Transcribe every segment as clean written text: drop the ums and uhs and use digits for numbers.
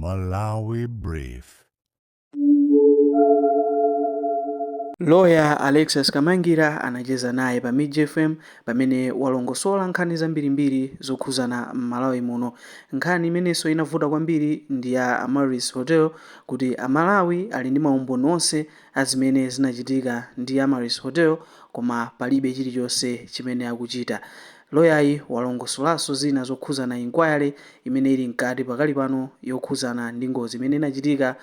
Malawi Brief. Loya Alexious Kamangira anacheza naye pa MIJ FM pamene walongosola nkhani zambirimbiri zokhuzana m'Malawi muno. Nkhani imenenso inavuta kwambiri ndi ya Amaryllis Hotel, kuti Amalawi ali ndi maumboni onse a zimene zinachitika ndi Amaryllis Hotel, koma palibe chilichonse chimene akuchita. Loyayi walongosolanso zina zokhuzana inquiry imene ili mkati pakali pano yokhuzana ndi ngozi imene inachitika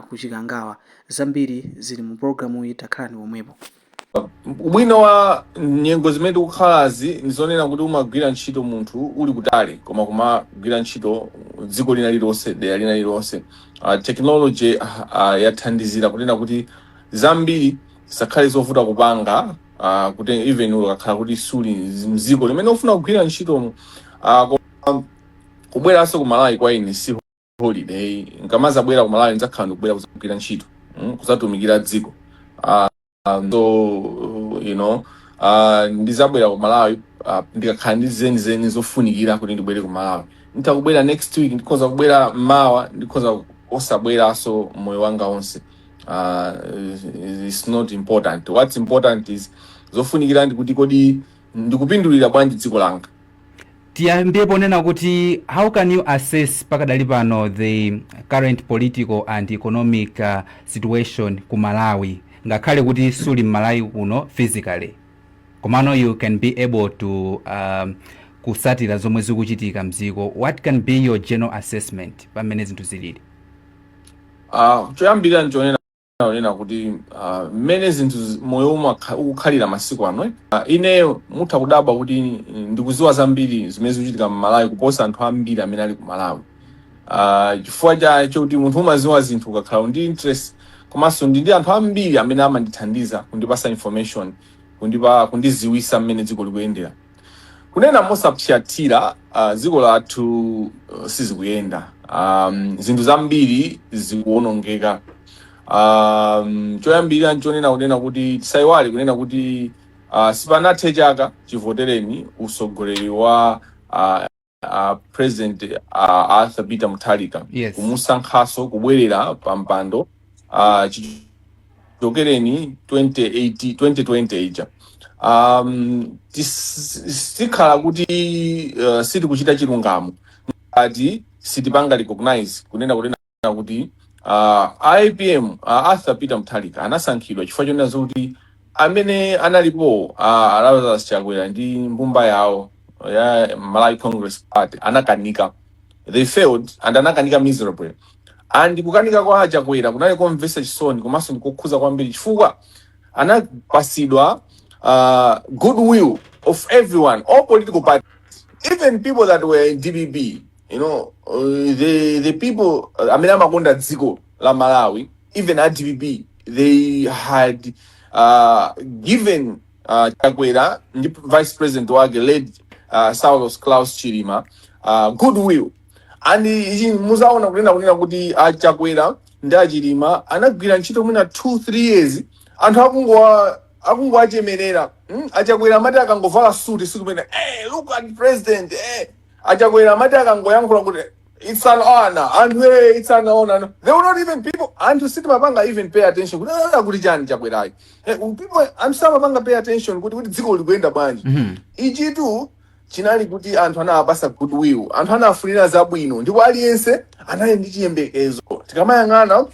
ku Chikangawa. Zambiri zili mu programuyi, takhalani pomwepo. Ubwino wa nyengo zimene tikukhalazi ndizonena kuti umagwira ntchito munthu uli kutali, koma kumagwira ntchito dziko lina lililonse, dera lina lililonse. Technology yathandizira kunena kuti zambiri zisakhale zovuta kupanga, kuti even ukakhala kuti suli mdziko limene ufuna kugwira ntchitomo. Koma kubweranso ku Malawi kwa ine si holiday. Nkamazabwera ku Malawi, ndidzakhala ndikubwera kuzagwira ntchito, kuzatumikira dziko. So ndizabwera ku Malawi ndikakhala ndi zenizeni zofunikira kuti ndibwere ku Malawi. Nditha kubwera next week, ndikhoza kubwera mawa, ndikhoza osabweranso moyo wanga wonse. It's not important. What's important is, zofunikira ndi kuti kodi ndikupindulira bwanji dziko langa. Tiyambe ponena kuti how can you assess pakadali pano the current political and economic situation ku Malawi, ngakhale kuti suli m'Malawi kuno physically, komano you can be able to kusatira zomwe zikuchitika mdziko? What can be your general assessment pamene zinthu zilili? Choyambirira nchonena onena kuti mmene zinthu moyo ukukhalira masiku ano, ineyo mutha kudabwa kuti ndikuziwa zambiri zimene zikuchitika m'Malawi kuposa anthu ambiri amene ali ku Malawi, chifukwa cha chokuti munthu umaziwa zinthu ukakhala ndi interest, komanso ndi anthu ambiri amene amandithandiza kundipasa information, kundiziwisa mmene dziko likuyendera. Kunena mosapsatira, dziko lathu sizikuyenda. Zinthu zambiri zikuwonongeka. Choyambirira nchonena kunena kuti tisayiwale kunena kuti sipanathe chaka chivotereni usogoleri wa President Arthur Peter Mutharika, kumusankhaso kubwerera pa mpando chichokereni 2080 2020 ija. Tikhala kuti sitikuchita chilungamo ngati sitipanga recognize kunena kuti APM, Arthur Peter Mutharika, anasankhidwa chifukwa chonena zokuti amene analipo, Lazarus Chakwera ndi mbumba yawo ya Malawi Congress Party, anakanika. They failed and anakanika miserably, and kukanika kwa Chakwera kunali komvetsa chisoni komanso ndikokhuza kwambiri, chifukwa anapasidwa goodwill of everyone, all political parties, even people that were in DPP, the people amene amakonda dziko la Malawi, even at DPP, they had given Chakwera ndi vice president wake late Saulos Klaus Chilima goodwill. And ichi muzaona kunena kuti aChakwera ndi aChilima anagwira ntchito mwina 2 3 years, anthu akungowachemerera. Achakwera amati akangovala suti siku imene, "Hey, look at president, hey." Achakwera amati akangoyankhula kuti, "It's an honor," anthu, "Hey, it's an honor." They were not even people, anthu sitimapanga even pay attention kuti, "Ah, kuti chani Chakwerayi?" People, anthu samapanga pay attention kuti dziko likuyenda bwanji. Ichitu chinali kuti anthu anawapasa goodwill, anthu anafunira zabwino, ndipo aliyense anali ndi chiyembekezo. Tikamayang'ana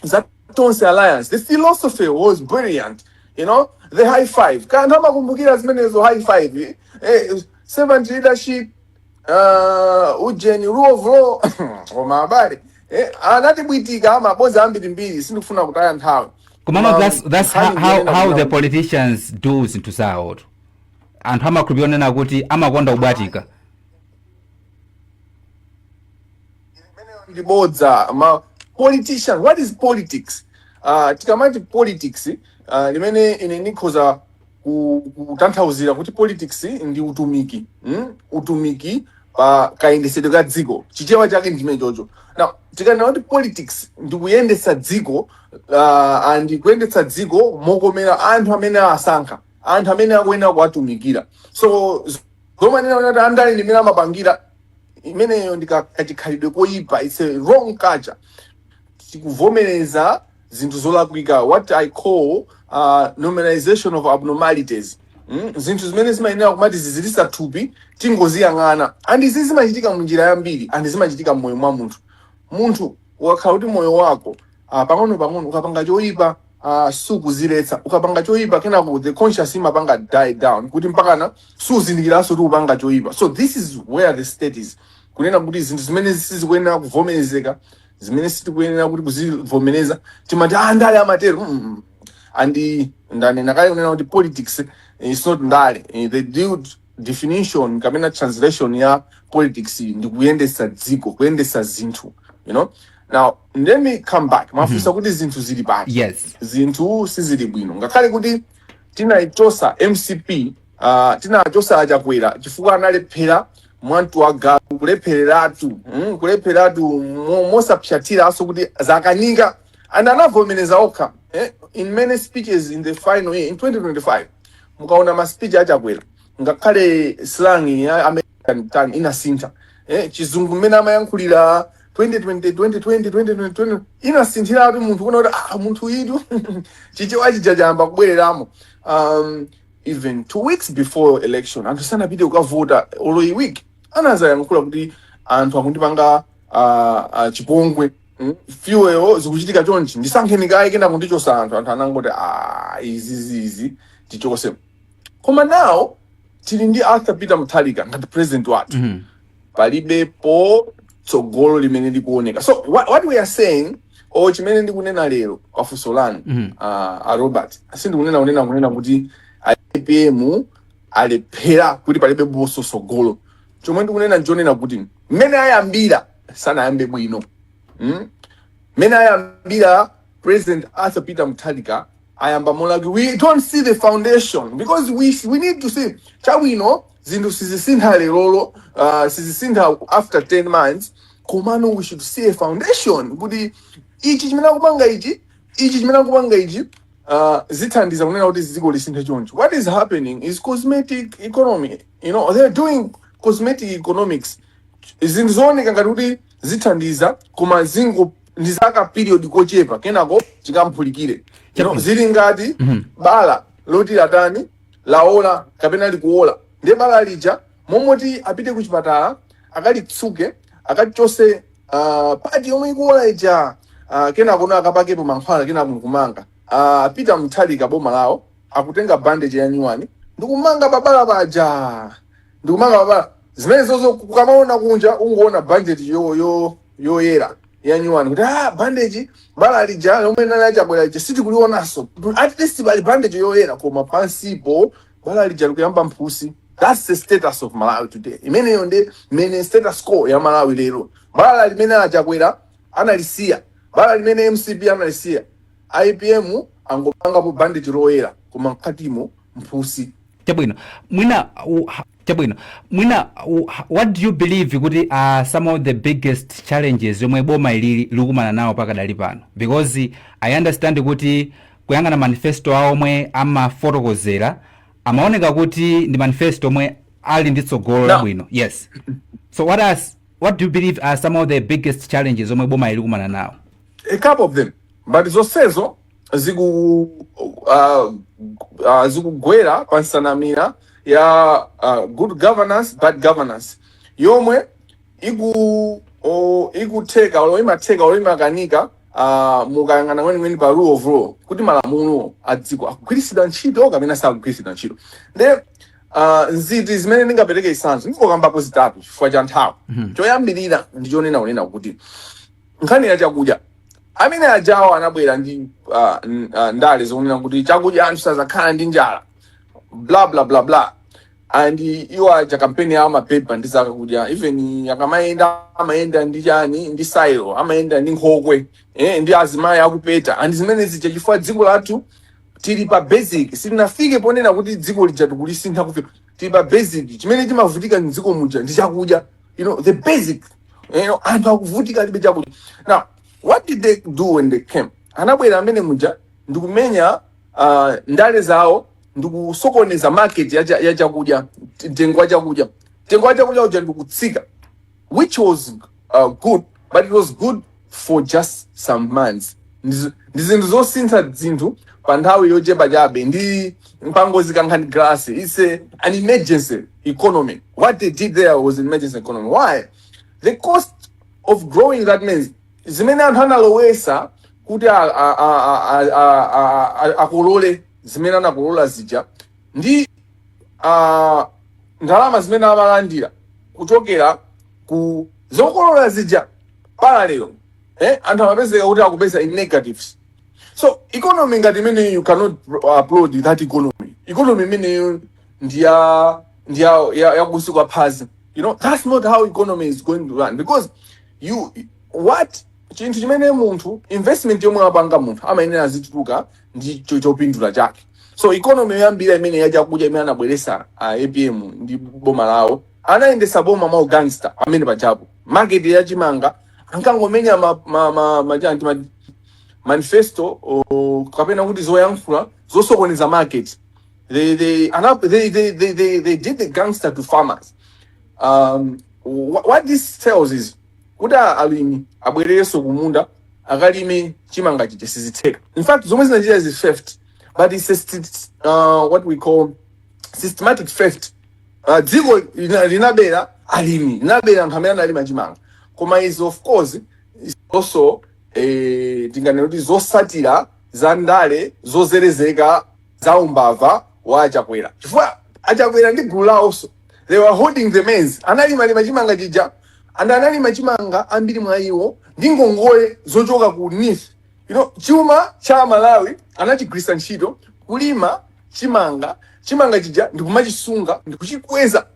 za Tonse Alliance, the philosophy was brilliant, the high five. Ka anthu amakumbukira zimenezo, high five, servant leadership, ujeni, rule of law. Koma abale, anatibwitika mabodza ambirimbiri. Sindikufuna kutaya nthawi. Komano Koma that's nkhani ndiyonena how the kuti politicians do zinthu zawo tu. Anthu amakhulupirira onena kuti amakonda kubwatika. Ndi bodza. Ma politician, what is politics? Tikamati politics, limene ine ndikhoza kutanthauzira kuti politics ndi utumiki, Utumiki pa kayendesedwe ka dziko, Chichewa chake ndi chimene chocho. Now tikanena kuti politics ndi kuyendetsa dziko, and kuyendetsa dziko mokomera anthu amene asankha, anthu amene akuyenera kuwatumikira. So zomanena kuti andale ndimene amapangira Imeneyo ndi kachikhalidwe koyipa. It's a wrong culture. Tikuvomereza zinthu zolakwika, what I call normalization of abnormalities. Zinthu zimene zimayenera kumati zizilisa thupi tingoziyang'ana, and izi zimachitika munjira yambiri, and zimachitika mmoyo mwa munthu. Munthu ukakhala kuti moyo wako pang'ono pang'ono ukapanga choyipa, sukuziletsa. Ukapanga choyipa, kenako the conscious imapanga die down kuti mpakana suzindikiranso kuti upanga choyipa. So this is where the state is, kunena kuti zinthu zimene sizikuyenera kuvomerezeka, zimene sitikuyenera kuti kuzivomereza, timati, "Ah, ndale amatero." And ndanena kale kunena kuti politics is not ndale. The real definition kapena translation ya politics ndi kuyendesa dziko, kuyendesa zinthu. Now let me come back. Mafunsa kuti zinthu zili pati? Yes. Zinthu sizili bwino, ngakhale kuti tinayichosa MCP, tinachosa Achakwera chifukwa analephera mwantu wa galu, kulephereratu, kulepheratu mosapyatiraso kuti zakanika, and anavomereza okha, in many speeches in the final year in 2025. Mukaona ma speech Achakwera, ngakhale slang ya American tongue inasintha, chizungu mmene amayankhulira 2020 2020 2020 inasinthiratu. Munthu kuona kuti, ah, munthu itu Chichewa chija chayamba kubwereramo. Even 2 weeks before election, anthu sanapite kukavota olo a week, anazayankhula kuti anthu akundipanga chipongwe, fuel zikuchitika chonchi, ndisankheni kaye kena kundichosa anthu. Anthu anangoti, "Ah, izi zizi tichose." Koma now tili ndi Arthur Peter Mutharika ngati president wathu. Palibepo tsogolo limene likuoneka. So what we are saying, or chimene ndikunena lero pafunso lanu, a Robert, sindikunena kunena kuti APM alephera, kuti palibe boso tsogolo. Chomwe ndikunena nchonena kuti mmene ayambira sanayambe bwino. Mmene ayambira President Arthur Peter Mutharika, ayamba molaki. We don't see the foundation, because we need to see chabwino. Zinthu sizisintha lerolo, sizisintha after 10 months, komano we should see a foundation kuti ichi chimene akupanga ichi, ichi chimene akupanga ichi, zithandiza kunena kuti dziko lisinthe choncho. What is happening is cosmetic economy. They're doing cosmetic economics, zinthu zooneka ngati kuti zithandiza, koma zingo ndi zaka period kochepa, kenako chikamphulikire. Zili ngati bala loti latani, laola kapena likuola, ndiye bala lija momoti apite ku chipatala akalitsuke, akachose part yomwe ikuola ija, kenako no akapakepo mankhwala, kenako nkumanga. Peter Mutharika, boma lawo, akutenga bandage ya nyuwani ndikumanga babala paja, ndikumanga babala. Zimene zozo kukamaona kunja ungoona bandage yo yo yoyera ya nyuwani kuti, ah, bandage, bala lija lomwe nali Achakwera lija sitikulionanso, at least pali bandage yoyera, koma pansipo bala lija likuyamba mphusi. That's the status of Malawi today. Imeneyo ndi mene status quo ya Malawi lero. Bala limene Achakwera analisiya, bala limene MCP analisiya, APM angopangapo bandage loyera, koma mkatimo mphusi. Chabwino, mwina what do you believe kuti are some of the biggest challenges yomwe boma ilili likumana nawo pakadali pano? Because I understand kuti kuyang'ana manifesto awo omwe amafotokozera, amaoneka kuti ndi manifesto omwe ali ndi tsogolo No. labwino. Yes, so what do you believe are some of the biggest challenges omwe boma ili likumana nawo? A couple of them, but zonsezo zikugwera pa nsanamira ya good governance, bad governance, yomwe ikutheka olo imatheka olo imakanika. Mukayang'ana kwenikweni pa rule of law, kuti malamulo a dziko akugwiritsidwa ntchito kapena sakugwiritsidwa ntchito, nde nziti zimene ndingapereke chitsanzo, ndingokambapo zitatu chifukwa cha nthawi. Choyambirira ndi chonena kunena kuti nkhani ya chakudya. Amene ajawo anabwera ndi ndale zokunena kuti chakudya, anthu sazakhala ndi njala, bla bla bla bla, and iwo aja kampeni yawo amapepa ndi zakudya. Even akamayenda, amayenda ndi chani, ndi silo, amayenda ndi nkhokwe, ndi azimayi akupeta and zimene zija, chifukwa dziko lathu tili pa basic, sitinafike ponena kuti dziko lija tikulisintha kufika. Tili pa basic. Chimene chimavutika mdziko muja ndi chakudya, the basic. Anthu akuvutika, alibe chakudya. Now what did they do when they came? Anabwera amene muja ndikumenya ndale zawo, ndikusokoneza market ya chakudya, mtengo wa chakudya, mtengo wa chakudya uja ndikutsika. which was good, but it was good for just some months. Ndi zinthu zosintha zinthu pa nthawi yochepa chabe, ndi mpangozi kankhani glass. It's an emergency economy. What they did there was an emergency economy. Why? The cost of growing that maize, zimene anthu analowesa kuti akolole zimene anakolola zija, ndi ndalama zimene amalandira kuchokera ku zokolola zija, parallel, anthu amapezeka kuti akupeza in negatives. So economy ngati imeneyo, you cannot upload that economy. Economy imeneyo ndiya yakusi kwa phazi. That's not how economy is going to run, because you what, chinthu chimene munthu, investment yomwe apanga munthu, amayenera azituluka ndi chopindula chake. So economy yoyambira imene yachakudya imene anabweresa APM ndi boma lawo, anayendesa boma mwa gangster amene pachapo market yachimanga ankangomenya ma manifesto kapena kuti zoyankhula zosokoneza market. They did the gangster to farmers. What this tells is kuti alimi abwererenso kumunda akalime chimanga chija sizitheka. In fact, zomwe zinachita is theft, but it's what we call systematic theft. Dziko linabera alimi, linabera anthu amene analima chimanga. Koma is of course is also, tinganene kuti zosatira za ndale zozerezeka za umbava wa Achakwera, chifukwa Achakwera ndi gulu lawonso, they were holding the maize. Analimalima chimanga chija and analima chimanga ambiri mwa iwo ndi ngongole zochoka ku NEEF. Chuma cha Malawi anachigwiritsa ntchito kulima chimanga. Chimanga chija ndikumachisunga, ndikuchikweza.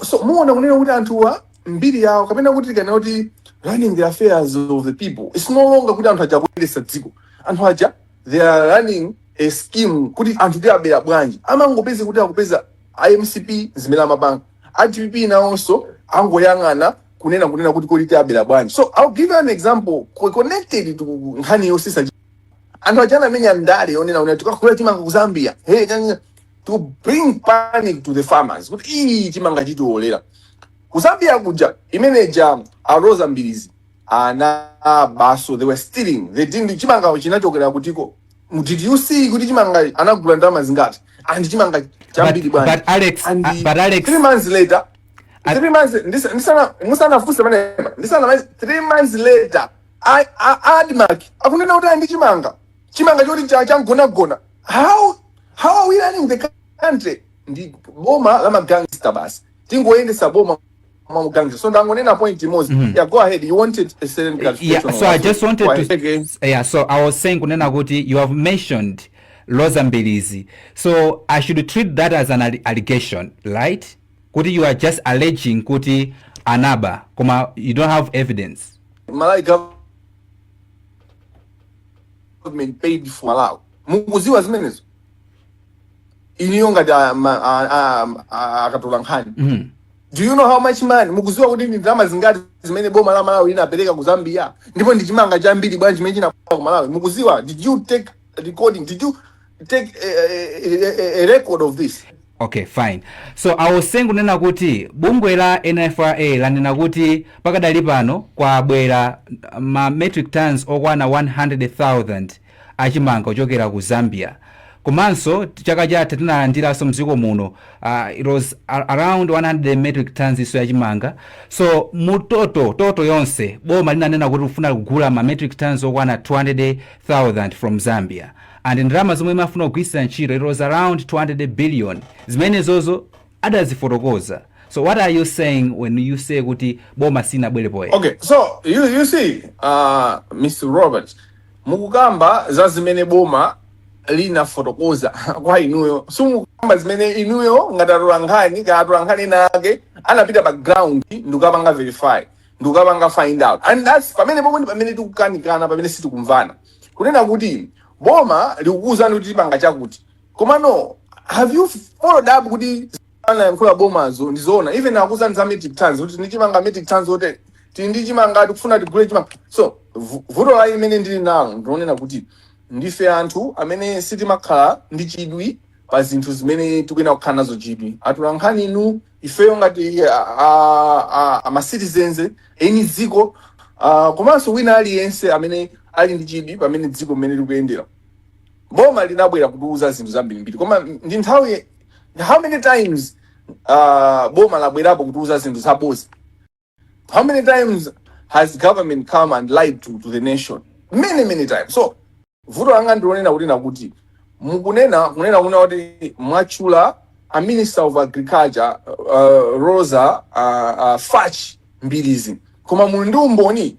So muona kunena kuti anthuwa mbiri yawo, kapena kuti tikana kuti running the affairs of the people, it's no longer kuti anthu aja akuyendetsa dziko. Anthu aja, they are running a scheme kuti anthu tiabera bwanji. Amangopeza kuti akupeza iMCP zimene amapanga, iDPP nawonso angoyang'ana kunena kuti kodi tiabera bwanji. So I'll give you an example connected to nkhani yosisa. Anthu aja anamenya ndale yonena kuti tikakula chimanga ku Zambia, hey, to bring panic to the farmers kuti ii, chimanga chitiolera ku Zambia kuja. Imeneja a Roza Mbilizi anabaso. They were stealing. They didn't, chimanga chinachokera kutiko? Did you see kuti chimanga anagula ndalama zingati and chimanga chambiri bwanji? But Alex, And but Alex, 3 months later, 3 months, ndisana musanafunse panepa, ndisana, 3 months later, ADMARC akunena kuti andi chimanga, chimanga choti changonagona. How are we running the country? Ndi boma la magangster basi, tingoyendesa boma mwa gangster. So ndangonena point imodzi. Yeah, go ahead, you wanted a certain clarification Yeah, on so I what just wanted Go to ahead again. Yeah, so I was saying kunena kuti you have mentioned Roza Mbilizi, so I should treat that as an allegation, right? Kuti you are just alleging kuti anaba, koma you don't have evidence. Malawi government paid for Malawi. Mukuziwa zimenezo iniyo ngati akatola nkhani? Do you know how much money, mukuziwa kuti ndi ndalama zingati zimene boma la Malawi linapereka ku Zambia, ndipo ndi chimanga chambiri bwanji chimene chinapita ku Malawi? Mukuziwa? Did you take a recording? Did you take a record of this? Okay, fine. So I was saying kunena kuti bungwe la NFRA lanena kuti pakadali pano kwabwera ma metric tons okwana 100,000 achimanga kuchokera ku Zambia. Komanso chaka chatha tinalandiranso mdziko muno, it was around 100 metric tons iso yachimanga. So mu total yonse, boma linanena kuti kufuna kugula ma metric tons okwana 200,000 from Zambia, and ndalama zomwe imafuna kugwiritsa ntchito, it was around 200 billion. Zimenezozo adazifotokoza. So what are you saying when you say kuti boma sinabwere poyera? Okay, so you see, Mr. Robert, mukukamba za zimene boma linafotokoza kwa inuyo. Simukukamba zimene inuyo ngati atola nkhani, kana atola nkhani ena ake anapita pa ground ndikukapanga verify, ndikukapanga find out. And that's pamene pomwe ndi pamene tikukanikana, pamene sitikumvana, kunena kuti boma likukuwuzani kuti tipanga chakuti, komano have you followed up kuti anayankhula bomazo ndizoona? Even akuwuzani za metric tons, kuti ndichimanga metric tons ote, tili ndi chimanga, tikufuna tigule chimanga. So vuto la imene ndili nalo ndionena kuti ndife anthu amene sitimakhala ndi chidwi Pa zinthu zimene tikuyenera kukhala nazo chidwi, atolankhani inu, ifeyo ngati ama citizens eni dziko, komanso wina aliyense amene ali ndi chidwi pamene dziko mmene likuyendera. Boma linabwera kutiuza zinthu zambirimbiri, koma ndi nthawi, how many times boma labwerapo kutiuza zinthu zabodza? How many times has government come and lied to the nation? Many, many times. So vuto langa ndilonena kuti nakuti mukunena kunena kuti mwatchula a Minister of Agriculture, Rosa Fatch Mbilizi, koma muli ndi umboni?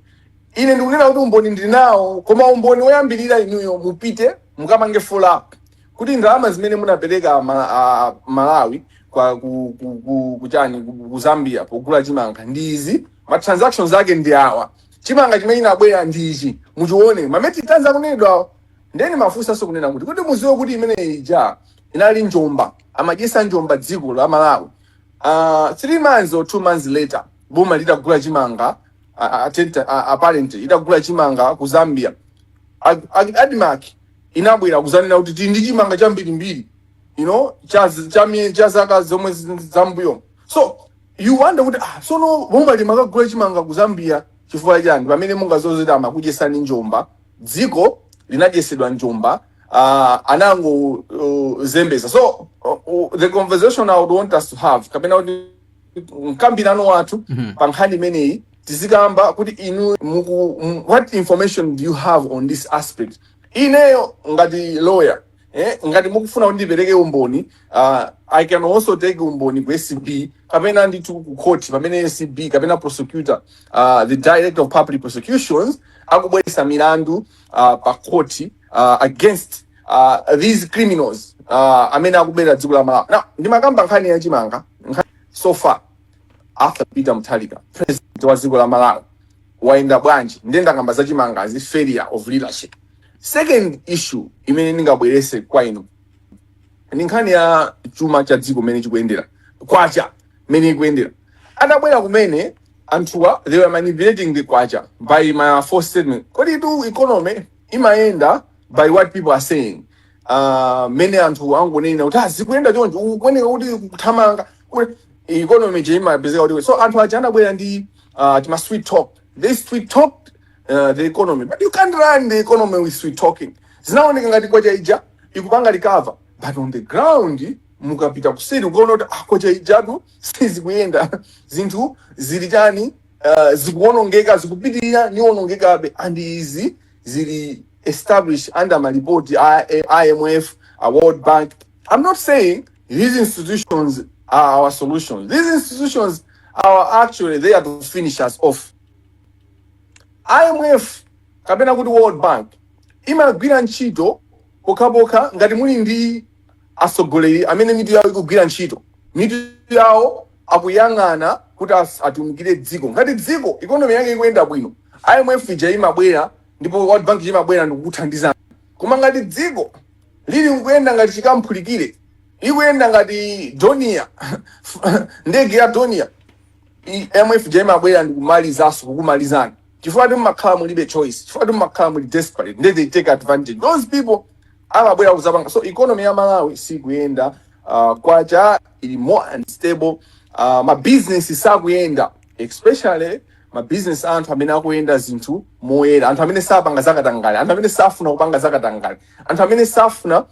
Ine ndikunena kuti umboni ndili nawo, koma umboni woyambirira, inuyo mupite mukapange follow up kuti ndalama zimene munapereka Malawi kwa ku, kuchani, ku Zambia pogula chimanga ndi izi, ma transactions ake ndi awa, chimanga chimene chinabwera ndi ichi, muchione ma metric tons akunenedwawo. Ndeni mafunsanso kunena kuti muziwe kuti imene ija inali njomba, amadyesa njomba dziko la Malawi. 3 months or 2 months later, boma litagula chimanga, apparently itagula chimanga ku Zambia, ADMARC inabwera kuzanena kuti tili ndi chimanga chambirimbiri cha zaka zomwe zambuyo. So you wonder kuti, ah, sono boma limakagula chimanga ku Zambia chifukwa chani, pamene mungazozeti amakudyesani njomba? Dziko linadyesedwa njomba, anango zembeza. So the conversation I would want us to have, kapena kuti mkambirano wathu pa nkhani imeneyi, tizikamba kuti inu what information do you have on this aspect? Ineyo ngati lawyer, ngati mukufuna kuti ndipereke umboni, I can also take umboni ku ACB kapena ndithu ku court, pamene ACB kapena prosecutor, the Director of Public Prosecutions, akubweretsa milandu pa court against these criminals amene akubera dziko la Malawi. Now ndimakamba nkhani yachimanga. So far Arthur Peter Mutharika, president wa dziko la Malawi, wayenda bwanji? Ndiye ndakamba zachimangazi, failure of leadership. Second issue imene ndingabwerese kwa inu ndi nkhani ya chuma cha dziko mmene chikuyendera, kwacha mmene ikuyendera. Atabwera kumene anthuwa, they were manipulating the kwacha by my false statement. Kodi tu economy imayenda by what people are saying? Mmene anthu angonena kuti, "Ah, zikuyenda choncho," ukuoneka kuti kuthamanga economy je imapezeka kuti. So anthu aja anabwera ndi tima sweet talk. They sweet talked the economy, but you can't run the economy with sweet talking. Zinaoneka ngati kwacha ija ikupanga recover, but on the ground, mukapita kuseri, ukuona kuti, ah, kwacha ijatu sizikuyenda, zinthu zili chani, zikuonongeka, zikupitirira niwonongekabe. And izi zili established under malipoti a IMF, a World Bank. I'm not saying these institutions are our solutions. These institutions are actually there to finish us off. IMF kapena kuti World Bank imagwira ntchito pokhapokha ngati muli ndi atsogoleri amene mitu yawo ikugwira ntchito, mitu yawo akuyang'ana kuti atumikire dziko. Ngati dziko economy yake ikuyenda bwino, IMF ija imabwera ndipo World Bank ija imabwera ndikukuthandizani. Koma ngati dziko lili nkuyenda ngati chikamphulikire, ikuyenda ngati Dornier, ndege ya Dornier, IMF ija imabwera ndikumalizanso kukumalizani, chifukwa ti mmakhala mulibe choice, chifukwa ti mmakhala muli desperate. Ndiye they take advantage. Those people amabwera kuzapanga. So economy ya Malawi sikuyenda, kwacha ili more unstable, ma business sakuyenda, especially ma business anthu amene akuyenda zinthu moyera, anthu amene sapanga zakatangale, anthu amene safuna kupanga zakatangale, anthu amene safuna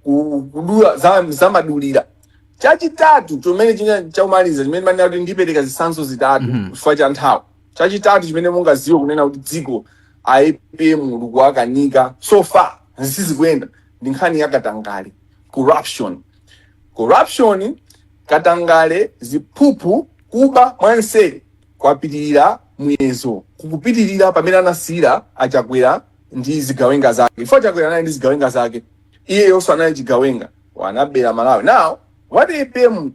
kudula zamadulira. Chachitatu chimene china chakumaliza, chimene manena kuti ndipereka zitsanzo zitatu chifukwa cha nthawi, chachitatu chimene mungaziwe kunena kuti dziko APM likuwakanika, so far sizikuyenda, ndi nkhani ya katangale, corruption. Corruption, katangale, ziphuphu, kuba mwanseri kwapitirira muyezo, kukupitirira pamene anasiyira aChakwera ndi zigawenga zake. Chifukwa Chakwera anali ndi zigawenga zake, iyeyonso anali chigawenga, wanabera Malawi. Now what APM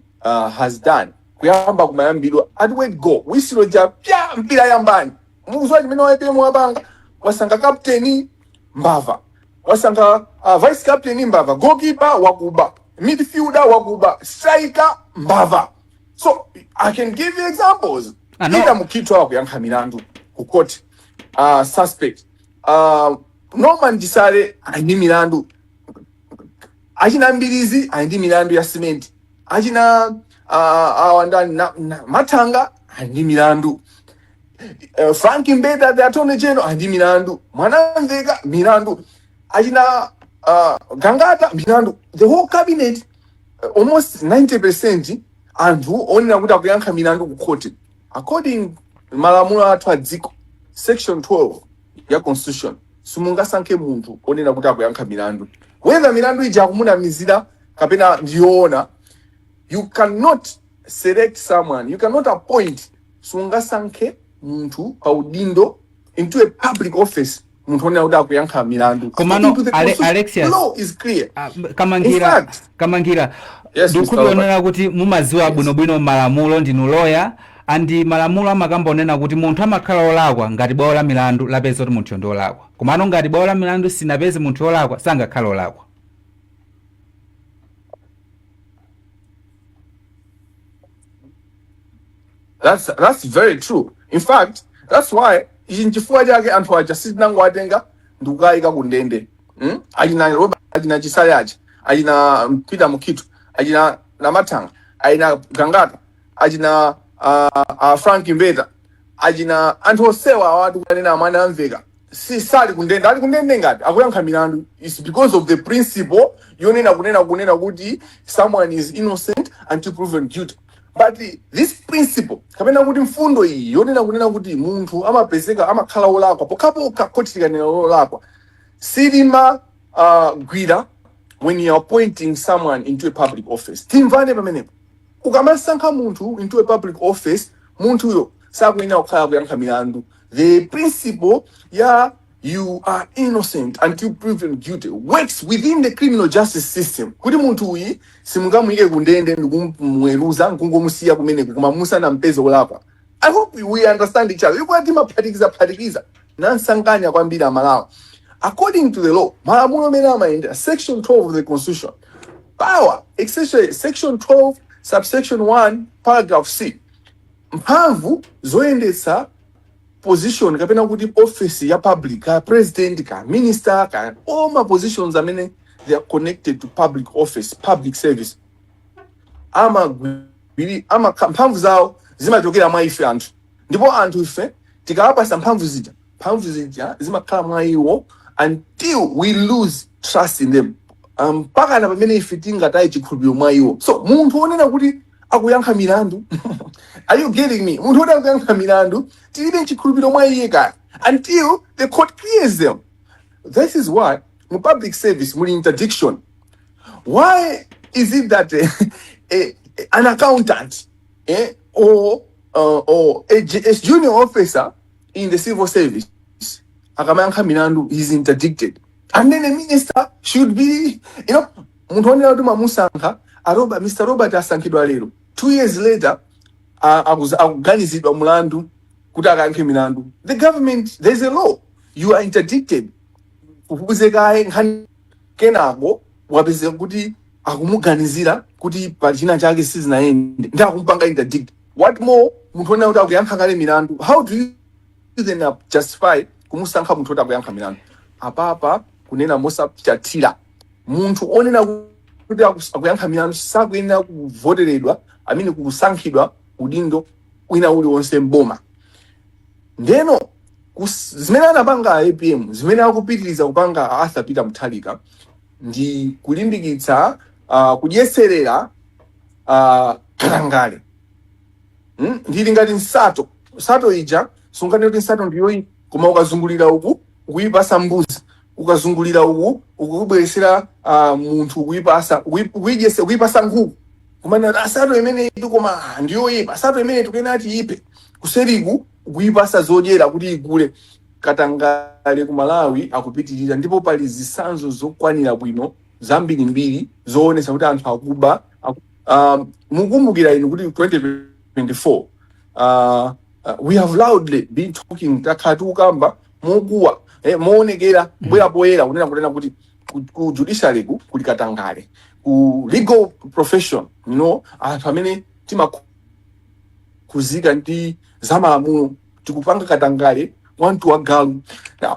has done, kuyamba kumayambidwa at word go, wisilo ja pya, mpira yambani, mukuziwa chimene wa APM wapanga? Wasankha captain mbava, wasankha vice captain mbava, goalkeeper wakuba, midfielder wakuba, striker mbava. So I can give you examples. Ah, no. Peter Mukhito akuyankha milandu ku court, suspect. Norman Chisale ali ndi milandu. Achina Mbirizi ali ndi milandu ya simenti. Achina awa ndani Mathanga ali ndi milandu. Frank Mbeta, the Attorney General, ali ndi milandu. Mwanamveka, milandu. Achina Gangata, milandu. The whole cabinet, almost 90% anthu onena kuti akuyankha milandu ku court. According malamulo athu a dziko, section 12 ya constitution, simungasankhe munthu onena kuti akuyankha milandu, whether milandu ija akumunamizira kapena ndiyoona. You cannot select someone, you cannot appoint, sungasankhe munthu pa udindo into a public office munthu onena kuti akuyankha milandu. Komano, According to the constitution, Alexius, law is clear. Kamangira, In fact, Kamangira, Yes, Mr. ndikukhulupirira kuti mumadziwa bwinobwino malamulo, ndinu lawyer, and malamulo amakamba onena kuti munthu amakhala olakwa ngati bwalo la milandu lapeza kuti munthu ndi olakwa. Komano ngati bwalo la milandu sinapeze munthu olakwa, sangakhala olakwa. That's very true. In fact, that's why, ichi nchifukwa chake anthu aja sitinangowatenga ndikukayika ku ndende. Achina Robert, achina Chisale aja, achina Peter Mukhito, achina Namathanga, achina Gangata, achina Frank Mbeta, achina anthu onsewa awatu kunena Mwanamveka, si sali kundende. Ali kundende ngati akuyankha milandu. It's because of the principle yonena kunena kuti someone is innocent until proven guilty. But this principle, kapena kuti mfundo iyi yonena kunena kuti munthu amapezeka amakhala olakwa pokhapokha khoti likanena olakwa, silima gwira when you are appointing someone into a public office. Timvane pamenepo. Ukamasankha munthu into a public office, munthuyo sakuyenera kukhala kuyankha milandu. The principle ya you are innocent until proven guilty works within the criminal justice system, kuti munthu uyi simungamuyike kundende ndikumweruza nkungomusiya kumeneko koma musanampeze olakwa. I hope we understand each other. Ikuti timaphatikiza phatikiza nansanganya kwambiri Amalawi. According to the law, malamulo amene amayendera, section 12 of the constitution, power, especially section 12 subsection 1 paragraph C, mphamvu zoyendetsa position kapena kuti office ya public, ka president, ka minister, ka all ma positions amene they are connected to public office, public service, amagwiri ama mphamvu zawo zimachokera mwa ife anthu. Ndipo anthu ife tikawapasa mphamvu zija, mphamvu zija zimakhala mwa iwo until we lose trust in them, mpaka na pamene ife tingataye chikhulupiriro mwa iwo. So munthu wonena kuti akuyankha milandu, are you getting me? Munthu wonena akuyankha milandu, tilibe chikhulupiriro mwa iye kaya until the court clears them. This is why mu public service muli interdiction. Why is it that an accountant or a junior officer in the civil service akamayankha milandu is interdicted, and then a minister should be, munthu onena kuti mwamusankha aroba, Mr Robert asankhidwa lero, 2 years later akuganizidwa mulandu kuti akayankhe milandu? The government, there's a law, you are interdicted, kufufuzekaye nkhani. Kenako wapezeka kuti akumuganizira kuti pa china chake sizinayende ndi akumpanga interdict. What more munthu onena kuti akuyankha kale milandu? How do you then justify kumusankha munthu oti akuyankha milandu? Apapa kunena mosachathira, munthu onena kuti akuyankha milandu sakuyenera kuvoteredwa, amene kusankhidwa udindo wina uliwonse mboma. Ndeno zimene anapanga APM, zimene akupitiriza kupanga Arthur Peter Mutharika, ndi kulimbikitsa kudyetserera katangale. Ndili ngati nsato. Nsato ija sungane kuti nsato ndiyoyi, koma ukazungulira uku ukuyipasa mbuzi, ukazungulira uku ukubweresera munthu, ukuyipasa ukuyipasa nkhuku, kumene asato imene itu koma ndiyoyipa asato imene tikuyena tiyipe, kuseriku ukuyipasa zodyera kuti igule. Katangale ku Malawi akupitirira, ndipo pali zitsanzo zokwanira bwino zambirimbiri zoonesa kuti anthu akuba. Mukumbukira inu kuti 2024 we have loudly been talking, takhala tikukamba mokuwa, moonekera, kubwera poyera kunena kuti ku judiciary kuli katangale, ku legal profession, anthu amene timakhuzika ndi zamalamulo tikupanga katangale wantu wagalu. Now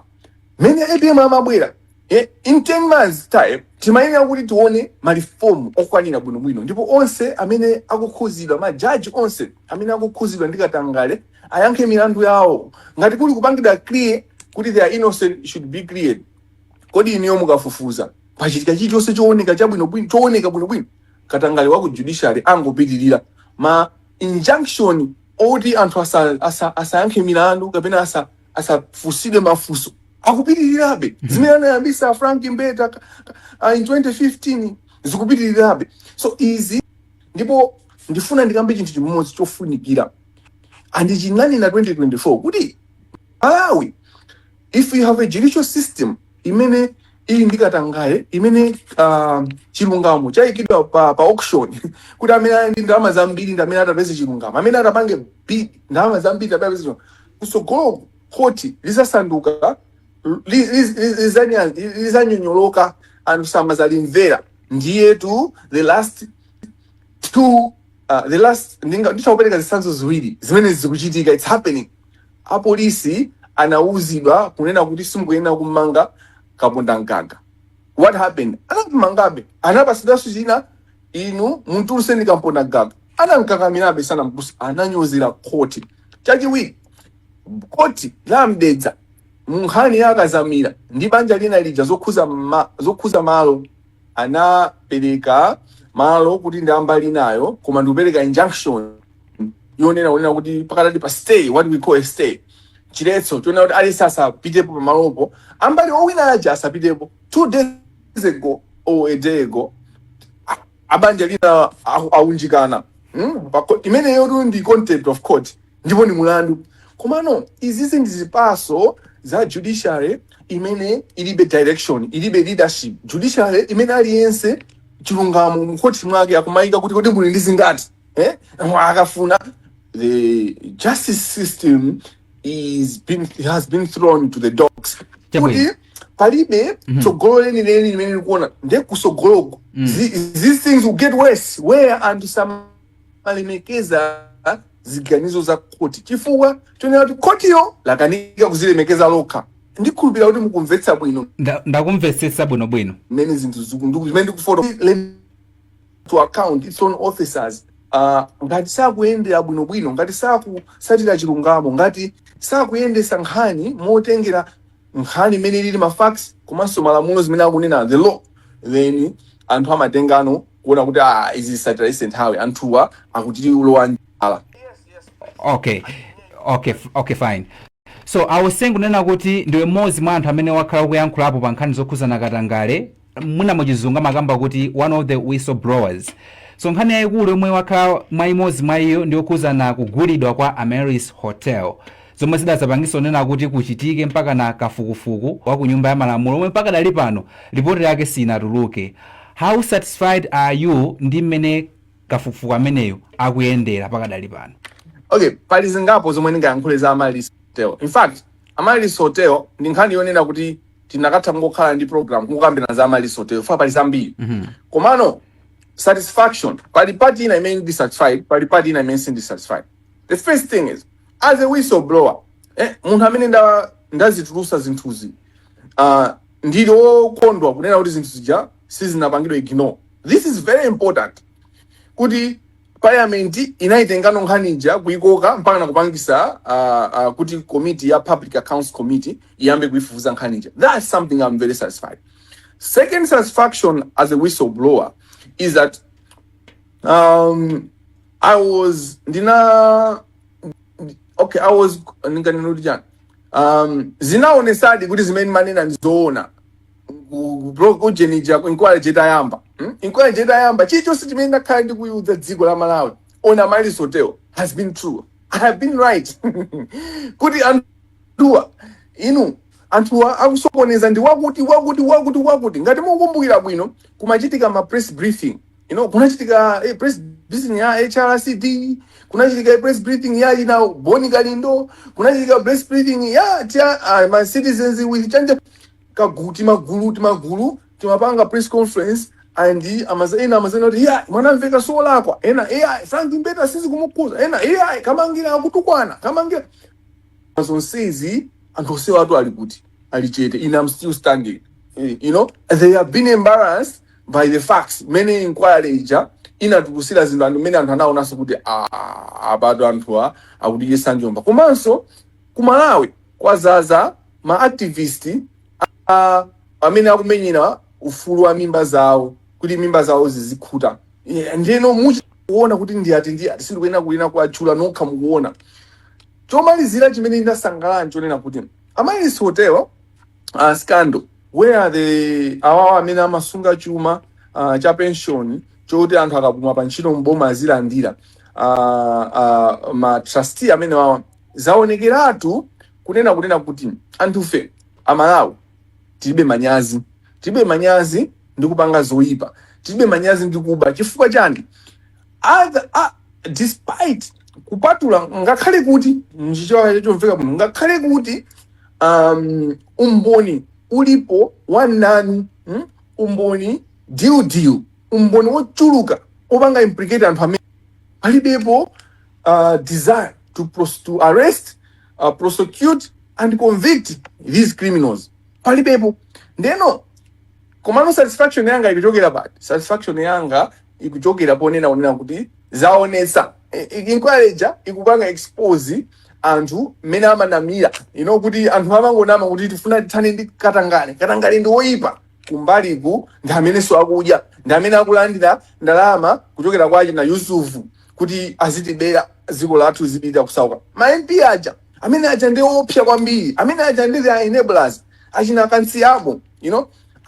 mene APM amabwera In 10 months time timayenera kuti tione ma reform okwanira bwinobwino, ndipo onse amene akukhuzidwa, majaji onse amene akukhuzidwa ndi katangale, ayankhe milandu yawo. Ngati kuli kupangidwa clear kuti they are innocent, should be cleared. Kodi iniyo mukafufuza, pachitika chilichonse chooneka chabwinobwino, chooneka bwinobwino? Katangale wa ku judiciary angopitirira. Ma injunction oti anthu asayankhe asa milandu kapena asafusidwe mafunso akupitirirabe. Zimene anayambisa Frank Mbeta in 2015 zikupitirirabe. So izi, ndipo ndifuna ndikambe chinthu chimodzi chofunikira, andichinanena 2024 kuti Malawi, if you have a judicial system imene ili ndi katangale, imene chilungamo chayikidwa pa auction, kuti amene ali ndi ndalama zambiri ndi amene atapeze chilungamo, amene atapange bid ndalama zambiri atapeze chilungamo, kusogoloko khoti lizasanduka lizanyonyoloka, anthu samazalimvera. Ndiyetu the last two the last nditha kupereka zitsanzo ziwiri zimene zikuchitika. It's happening. Apolisi anauzidwa kunena kuti simukuyenera kumanga Kapondamgaga. What happened? Anakumangabe. Anapasidwanso china, inu muntuluseni Kapondamgaga. Anamkakamirabe, sanamtuluse, ananyozera khoti. Chachiwiri, khoti la Mdedza mu nkhani ya Akazamira ndi banja lina lija zokhuza malo, anapereka malo kuti ndi ambali nayo, koma ndikupereka injunction yonena kunena kuti pakatali pa stay, what we call a stay, chiletso chonena kuti aliyense asapitepo pamalopo, ambali owina aja asapitepo. 2 days ago or a day ago, abanja lina aunjikana. Imeneyo tu ndi contempt of court ndipo ni mulandu. Komano izizi ndi zipaso za judiciary imene ilibe direction, ilibe leadership, judiciary imene aliyense chilungamo mkhoti mwake akumayika kuti kodi muli ndi zingati, eh? Akafuna. The justice system is been, has been thrown to the dogs. Chabwino. Kuti palibe tsogolo lenileni limene likuona. Nde kusogoloko these things will get worse, where anthu samalemekeza ziganizo za khoti chifukwa chonena kuti khotiyo lakanika kuzilemekeza lokha. Ndikhulupirira kuti mukumvetsa bwino. Ndakumvetsetsa bwinobwino. Mmene zinthu zimene ndikufoto to account its own officers, ngati sakuyendera bwinobwino, ngati sakusatira chilungamo, ngati sakuyendesa nkhani motengera nkhani imene ilili ma facts komanso malamulo zimene akunena the law, then anthu amatengano kuona kuti, ah, izi zisatira ise nthawi, anthuwa akutilowa njala. Okay, fine. So I was saying kunena kuti ndiwe mmodzi mwa anthu amene wakhala kuyankhulapo pa nkhani zokhuzana katangale, mwina muchizungu amakamba kuti one of the whistleblowers. So nkhani yayikulu yomwe wakhala mwa imodzi mwa iyo ndiyokhuzana kugulidwa kwa Amaryllis Hotel, zomwe zidazapangisa kunena kuti kuchitike mpaka na kafukufuku wa ku Nyumba ya Malamulo, omwe mpaka dali pano ripoti yake sinatuluke. How satisfied are you ndi mmene kafukufuku ameneyo akuyendera pakadali pano? Okay, pali zingapo zomwe ndingayankhule za Amaryllis Hotel. In fact, Amaryllis Hotel ndi nkhani yonena kuti tinakatha kungokhala ndi program kungokambirana za Amaryllis Hotel fa pali zambiri. Komano satisfaction, pali part ina imene ndi satisfied, pali part ina imene sindi satisfied. The first thing is, as a whistleblower, munthu amene ndazitulusa zinthuzi, ndili wokondwa kunena kuti zinthu zija sizinapangidwe ignore. This is very important, kuti parliament inayitengano nkhani ija kuyikoka mpaka nakupangisa kuti committee ya Public Accounts Committee iyambe kuifufuza nkhani ija. That's something I'm very satisfied. Second satisfaction as a whistleblower is that I was ndina okay I was, ndinganena kuti chani, zinaonesadi kuti zimene manena ndizoona. Kujenija inquiry jetayamba, Inquiry jetayamba, chilichonse chimene ndakhala ndikuyudza dziko la Malawi on Amaryllis Hotel has been true. I have been right kuti anthuwa, inu, anthuwa akusokoneza ndi wakuti, wakuti, wakuti, wakuti. Ngati mukukumbukira bwino, kumachitika ma press briefing, kunachitika press briefing ya HRCD, kunachitika press briefing ya ina Boni Kalindo, kunachitika press briefing ya tia, ma Citizens with Chanje kaguti magulu timagulu timapanga press conference, and ena amazena kuti iya, Mwanamveka solakwa, ena iya, Frank Mbeta sizi kumukhuza, ena iya, Kamangira akutukwana Kamangira. Zonsezi anthu onsewa atu ali kuti ali chete. Ine I'm still standing. They have been embarrassed by the facts mene inquiry ija inatulutsira zinthu, anthu mmene anthu anaonanso kuti, "Ah, apatu anthuwa akutidyetsa njomba." Komanso ku Malawi kwazaza ma activist amene akumenyera ufulu wa mimba zawo, kuti mimba zawo zizikhuta. Yeah, ndeno mukuona kuti ndi ati ndi ati, sindikuyenera kulina kuatchula, nokha mukuona. Chomalizira chimene ndasangalala nchonena kuti Amaryllis Hotel scandal, where the awawa amene amasunga chuma cha pension chokuti anthu akapuma pa ntchito mboma azilandira, ma trustee amene wawa, zaonekeratu kunena kuti anthufe Amalawi tilibe manyazi, tilibe manyazi ndi kupanga zoyipa, tilibe manyazi ndi kuba. Chifukwa chani? Despite kupatula, ngakhale kuti mchichewa chomveka bwino, ngakhale kuti umboni ulipo wananu, Umboni deal deal, umboni wochuluka opanga implicate anthu amene palibepo desire to arrest, prosecute and convict these criminals, palibepo. Ndeno komano satisfaction yanga ikuchokera pati? Satisfaction yanga ikuchokera ponena kunena kuti zaonetsa inquiry ija ikupanga expose anthu mmene amanamira, kuti anthu amangonama kuti tifuna tithane ndi katangale, katangale ndi woyipa, kumbaliku ndi amenenso akudya, ndi amene akulandira ndalama kuchokera kwa achina Yusufu kuti azitibera, dziko lathu zipita kusauka. Ma MP aja, amene aja ndi opsa kwambiri, amene aja ndi the enablers, achina Kansiyamo,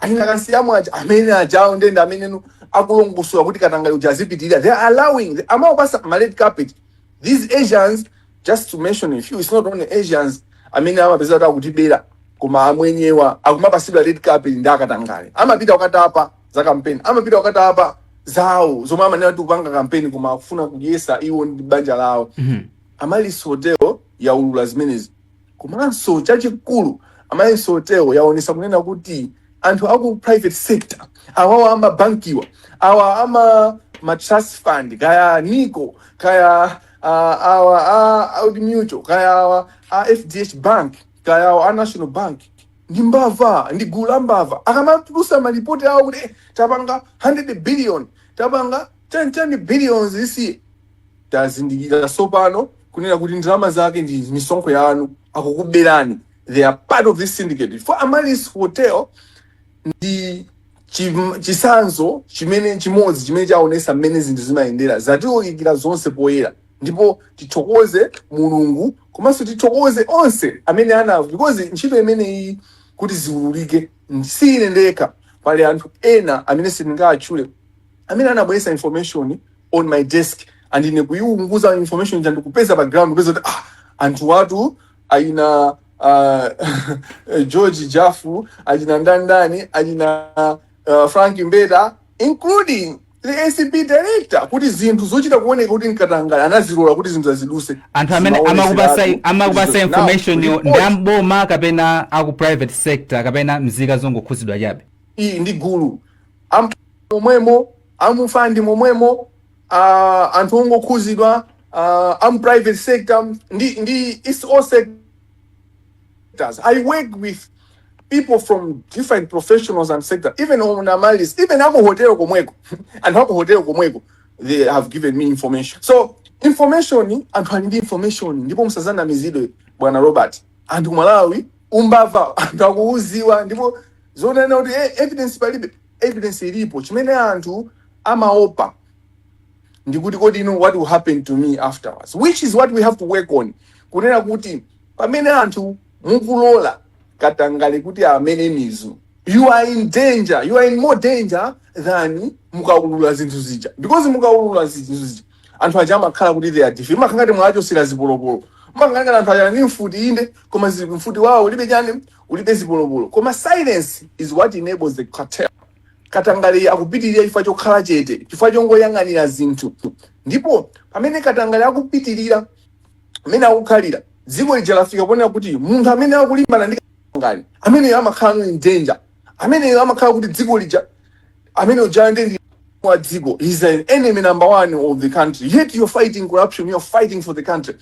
achina Kansiyamo aja, amene ajawo ndende amene akulongosola kuti katangale uja azipitirira. They are allowing, amawapasa ma red carpet, these Asians, just to mention a few. It's not only Asians amene amapeza kuti akutibera, koma amwenyewa akumapasidwa red carpet ndi akatangale. Amapita kukatapa za kampeni, amapita kukatapa zawo zomwe amanena kuti kupanga kampeni, koma akufuna kudyesa iwo ndi banja lawo. Amaryllis Hotel yaulula zimenezi. Komanso chachikulu, Amaryllis Hotel yaonesa kunena kuti anthu aku private sector awawa, amabankiwa awa, ama ma trust fund, kaya NICO, kaya awa a Old Mutual, kaya awa a FDH Bank, kaya awa a National Bank, ndi mbava, ndi gulu la mbava. Akamatulusa malipoti awo kuti tapanga 100 billion, tapanga 10 billions isi, tazindikira sopano kunena kuti ndalama zake ndi misonkho yanu, akukuberani. They are part of this syndicate. For Amaryllis Hotel ndi chisanzo chimene chimodzi chimene chaonesa mmene zinthu zimayendera, zatiwunikira zonse poyera. Ndipo tithokoze Mulungu, komanso tithokoze onse amene ana, because ntchito imeneyi kuti ziwululike si ine ndekha, pali anthu ena amene sindingatchule amene anabweretsa information on my desk, and ine kuyiunguza information ija ndikupeza background, kupeza kuti, ah, anthu watu aina George Jafu, achina ndandani, achina Frank Mbeta, including the ACB director, kuti zinthu zochita kuoneka kuti nkatangale anazilola kuti zinthu aziduse. Anthu amene amakupasa information yo ndi amboma kapena aku private sector kapena mzika zongokhuzidwa chabe? Iyi ndi gulu momwemo, amufandi momwemo, anthu ongokhuzidwa, am private sector, ndi it's all sectors. I work with people from different professionals and sectors, even on Amaryllis, even ako hotel komweko, anthu ako hotel komweko, they have given me information. So information, anthu ali ndi information. Ndipo musazanamizidwe, bwana Robert, anthu ku Malawi umbava anthu akuuziwa. Ndipo zonena kuti evidence palibe, evidence ilipo. Chimene anthu amaopa ndikuti, kodi ino what will happen to me afterwards? Which is what we have to work on, kunena kuti pamene anthu mukulola katangale kuti amene mizu, you are in danger, you are in more danger than mukaulula zinthu zija, because mukaulula zinthu zija, anthu aja amakhala kuti they are different, makhala ngati mwachosera zipolopolo, makhala ngati anthu aja ndi mfuti inde, koma mfuti wawo ulibe chani, ulibe zipolopolo. Koma silence is what enables the cartel. Katangale akupitirira chifukwa chokhala chete, chifukwa chongoyang'anira zinthu. Ndipo pamene katangale akupitirira amene akukhalira, dziko lija lafika ponena kuti munthu amene akulimbana ndi katangale ameneyo amakhala in danger, ameneyo amakhala kuti dziko lija, amene uja ndi wa dziko, he's an enemy number one of the country, yet you're fighting corruption, you're fighting for the country.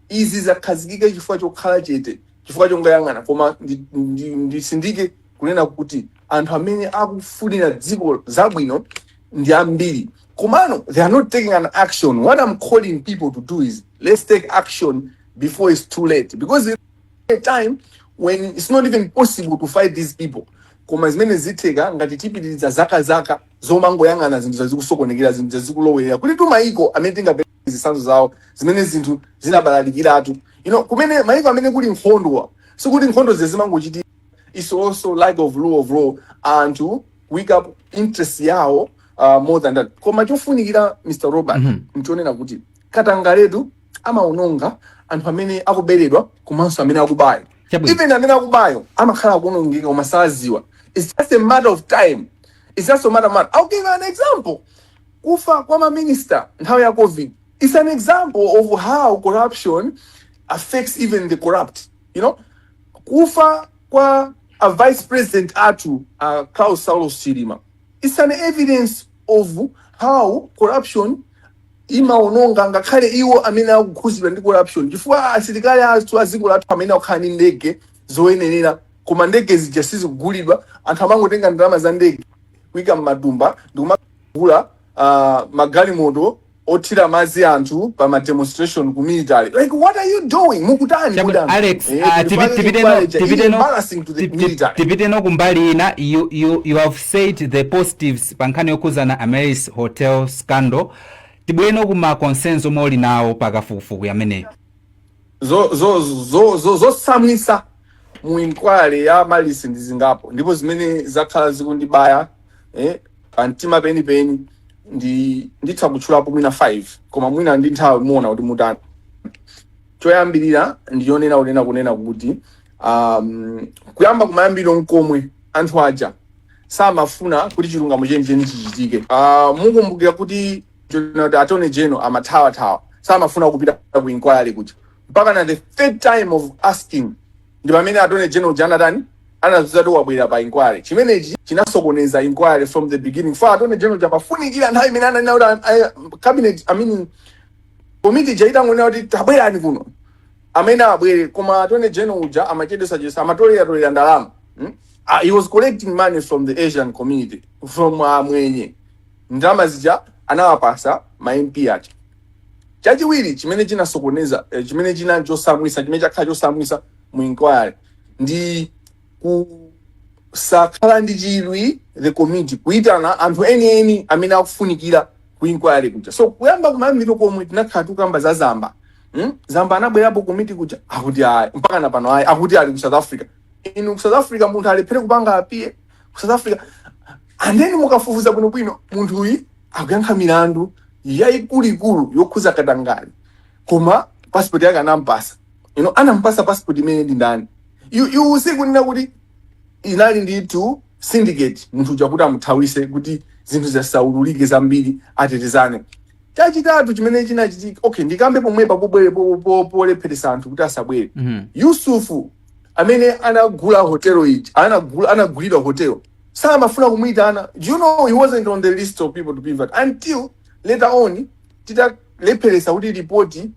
Izi zakhazikika chifukwa chokhala chete, chifukwa chongoyang'ana. Koma ndisindike kunena kuti Anthu amene akufunira dziko zabwino ndi ambiri, komano they are not taking an action. What I'm calling people to do is, let's take action before it's too late, because there's a time when it's not even possible to fight these people. Koma zimene zitheka ngati tipitiriza zaka zaka zomangoyang'ana zinthu zazikusokonekera, zinthu zazikulowera kuti tu maiko amene tingapereke zitsanzo zawo zimene zinthu zinabalalikariratu, kumene maiko amene kuli nkhondo, sikuti nkhondo zimangochitika. It's also lack of rule of law, anthu wake up interest yawo more than that. Koma chofunikira, Mr Robert, nchonena kuti katangaletu amaononga anthu amene akuberedwa komanso amene akubayo. Even amene akubayo amakhala akuonongeka koma saziwa. It's just a matter of time. It's just a matter of money. I'll give you an example. Kufa kwa maminista nthawi ya COVID is an example of how corruption affects even the corrupt. Kufa kwa a vice president athu, Klaus Saulos Chilima, it's an evidence of how corruption imaononga ngakhale iwo amene akukhuzidwa ndi corruption, chifukwa asilikali athu a dziko lathu amene akukhala ndi ndege zoyenerera, koma ndege zija sizikugulidwa. Anthu amangotenga ndalama za ndege kuyika m'matumba ndikumagula magalimoto othira madzi anthu pa ma demonstration ku military. Like, what are you doing? Mukutani? Chabwino, kudani? Alex, Embarrassing to the military. Tipiteno kumbali ina. You have said the positives pa nkhani yokhuzana Amaryllis Hotel scandal. Tibwereno kuma concerns omwe uli nawo pakafukufuku ameneyo. Zosamwisa mu inquiry ya Amaryllis ndi zingapo, ndipo zimene zakhala zikundibaya pamtima penipeni ndi nditha kutchulapo mwina 5, koma mwina ndi nthawi muona kuti mutani. Choyambirira ndiyonena kunena kuti kuyamba kumayambiro nkomwe anthu aja samafuna kuti chilungamo chenicheni chichitike. Mukumbukira kuti kuti Attorney General amathawathawa, samafuna kupita ku inquiry kuja mpaka na the third time of asking ndi pamene Attorney General Jonathan anazati wabwera pa inquiry. Chimenechi chinasokoneza inquiry from the beginning, for Attorney General chamafunikira nthawi imene ananena kuti cabinet, I mean committee ija itangonena kuti tabwerani kuno, amene abwere. Koma Attorney General uja amachedwesachedwesa, amatoleratolera ndalama, He was collecting money from the Asian community, from mwenye. Ndalama zija anawapasa ma MP aja. Chachiwiri chimene chinasokoneza, chimene china chosamwisa, chimene chakhala chosamwisa mu inquiry ndi kusakhala ndi chidwi the committee kuyitana anthu enieni amene akufunikira ku inquiry kuja. So kuyamba kumayambiro komwe tinakhala tikukamba za Zamba, Zamba anabwerapo committee kuja, akuti ayi, mpaka na pano ayi, akuti ali ku South Africa. Inu, ku South Africa munthu alephere kupanga appear ku South Africa? And then mukafufuza bwinobwino, munthu uyi akuyankha milandu yayikuluikulu yokhuza katangale, koma passport yake anampasa. Anampasa passport imene ndi ndani? You see kunena kuti inali ndithu syndicate, munthu uja kuti amuthawise kuti zinthu zisaululike zambiri, atetezane. Chachitatu chimene chinachitika, okay, ndikambe pomwepa pobwere polepheresa anthu kuti asabwere. Yusufu amene anagula hotelo iji, anagula, anagulidwa hotel, samafuna kumuyitana. Do you know he wasn't on the list of people to be invited until later on titalepheresa kuti ripoti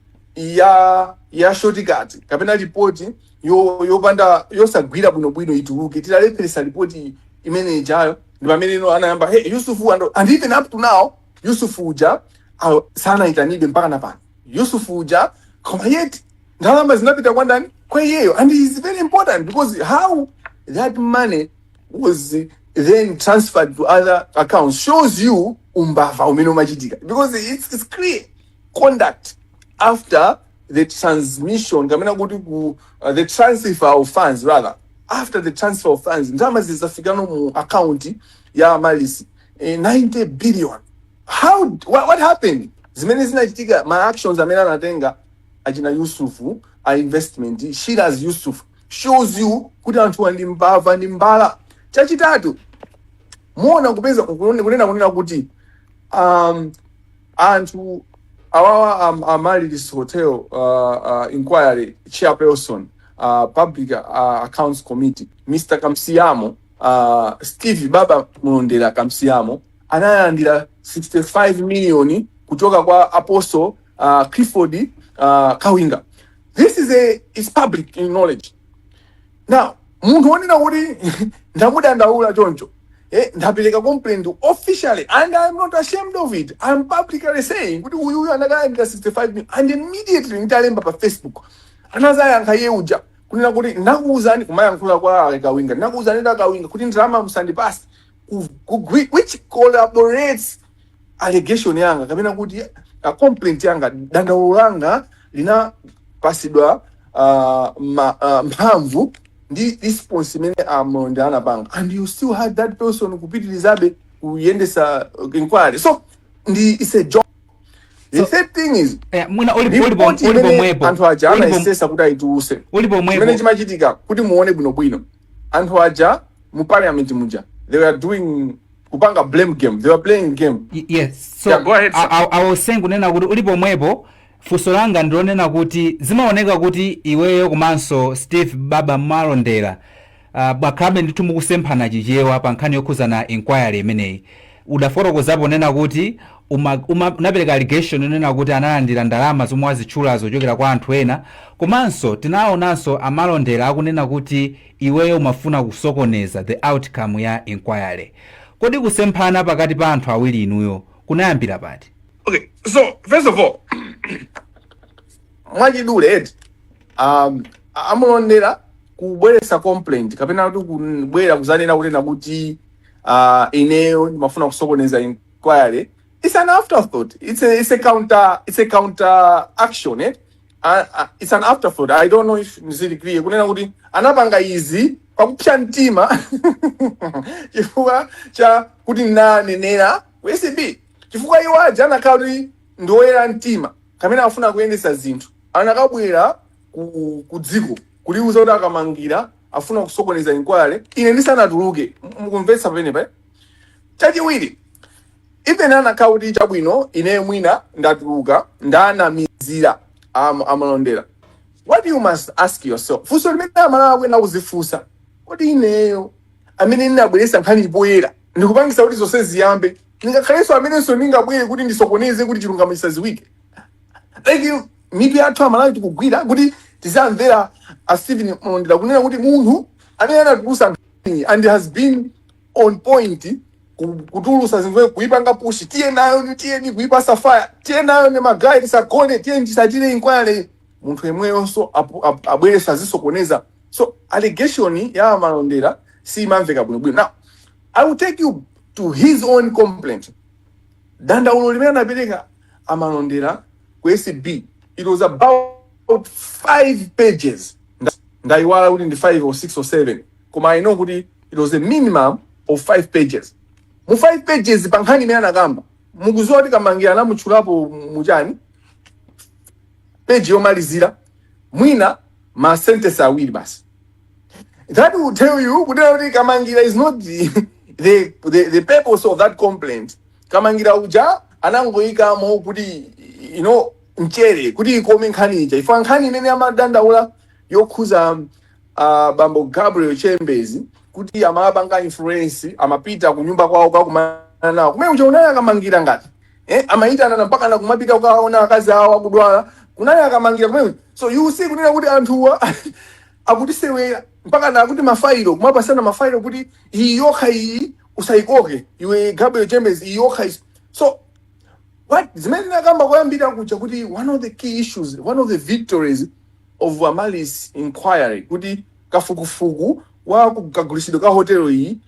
ya shortcut kapena ripoti yopanda yosagwira bwinobwino ituluke? Titalepheresa ripoti imene ijayo ndi pamene ino anayamba, "Hey, Yusufu." And even up to now Yusufu uja sanayitanidwe mpaka napano Yusufu uja. Koma yet ndalama zinapita kwa ndani? Kwa iyeyo. And it's very important because how that money was then transferred to other accounts shows you umbava umene umachitika, because it's clear conduct after the transmission kamena kuti ku the transfer of funds, rather, after the transfer of funds, ndalama zizafikano mu account ya Amaryllis, 90 billion. What happened? Zimene zinachitika, ma actions amene anatenga achina Yusufu a investment, Shiraz Yusuf, shows you kuti anthu ndi mbava, ndi mbala. Chachitatu, muona kupeza kunena kuti anthu awawa Amaryllis Hotel inquiry chairperson, Public Accounts Committee, Mr Kamsiyamo, Steve Baba Mulondera Kamsiyamo, analandira 65 million kuchoka kwa Apostle Clifford Kawinga. This is a is public knowledge now. Munthu wonena kuti ndamudandaula choncho, ndapereka complaint officially and I'm not ashamed of it. I'm publicly saying kuti uyuyu anakalandira 65 million, and immediately nditalemba pa Facebook anazayankha iye uja kunena kuti ndakuwuzani, kumayankhula kwa Kawinga, ndakuwuzani ndakawinga kuti ndalama musandipase, which corroborates allegation yanga kapena kuti complaint yanga. Dandaulo langa linapasidwa mphamvu ndi response imene aMulonde anapanga, and you still had that person kupitirizabe kuyendesa inquiry. So ndi it's a joke. The third thing is Mwina uli ripoti uli imene pomwepo anthu aja anayesesa kuti ayituluse, uli chimene pomwepo chimachitika kuti muone bwinobwino, anthu aja mu parliament muja they were doing kupanga blame game, they were playing game. Yes, so Yeah, go ahead, sir. I was saying kunena kuti uli pomwepo, funso langa ndilonena kuti zimaoneka kuti iweyo komanso Steve Baba Malondera bwakhalabe ndithu mukusemphana Chichewa pa nkhani yokhuzana inquiry imeneyi. Udafotokozapo nena kuti unapereka allegation yonena kuti analandira ndalama zomwe wazitchula zochokera kwa anthu ena, komanso tinaonanso aMalondera akunena kuti iweyo umafuna kusokoneza the outcome ya inquiry. Kodi kusemphana pakati pa anthu awiri inuyo kunayambira pati? Okay, so first of all, mwachidule eti, aMulondera kubweretsa complaint kapena kuti kubwera kuzanena kunena kuti ineyo ndimafuna kusokoneza inquiry, it's an afterthought. It's a counter action, eh? It's an afterthought. I don't know if zili clear kunena kuti anapanga izi pakupsa mtima chifukwa cha kuti nanenera ku ACB, chifukwa iwo aja anakhala kuti ndioyera mtima kamene afuna kuyendesa zinthu, anakabwera ku dziko kuliuza kuti akamangira afuna kusokoneza inquiry ine ndisanatuluke. Mukumvetsa pamenepa, eh? Chachiwiri, even anakhala kuti chabwino ine mwina ndatuluka ndanamizira aMalondera, what you must ask yourself, funso limene Amalawi akuyenda kuzifunsa, kodi ineyo amene ndinabweretsa nkhani poyera ndikupangisa kuti zonse ziyambe, ndingakhalenso amenenso ndingabwere kuti ndisokoneze kuti chilungamo chisaziwike? Like, mitu yathu Amalawi tikugwira kuti tizamvera a Stephen Malondera kunena kuti munthu amene anatulusa nkhani and has been on point kutulusa zinthu, kuipanga push, tiye nayo, tiyeni kuipasa fire, tiye nayo ne magayi, tisagone, tiyeni tisachite inquiry, munthu yemweyonso abweresa azisokoneza. So allegation ya Malondera simamveka bwinobwino. Now I will take you to his own complaint, dandaulo limene anapereka aMalondera ku ACB. It was about 5 pages. Ndayiwala kuti ndi 5 or 6 or 7, koma I know kuti it was a minimum of 5 pages. Mu 5 pages, pa nkhani imene anakamba, mukuziwa kuti Kamangira anamutchulapo muchani? Page yomalizira, mwina ma sentence awiri basi. That will tell you kunena kuti Kamangira is not the purpose of that complaint. Kamangira uja anangoyikamo kuti mchere kuti ikome nkhani ija ifa nkhani imene amadandaula yokhuza bambo Gabriel Chambers kuti amapanga influence, amapita kunyumba kwawo kakumana nawo kumene uja unali akamangira ngati amayitana mpaka na kumapita kukaona akazi awo akudwala, kunali akamangira kumene. So you see kunena kuti anthuwa akutisewera mpaka na kuti mafailo kumapasana mafailo kuti iyi yokha iyi usayikoke iwe Gabriel Chambers, iyi yokha iyi. So what zimene ndinakamba kuyambira kuja kuti one of the key issues, one of the victories of Amaryllis inquiry, kuti kafukufuku wa kagulitsidwe ka hotelo iyi,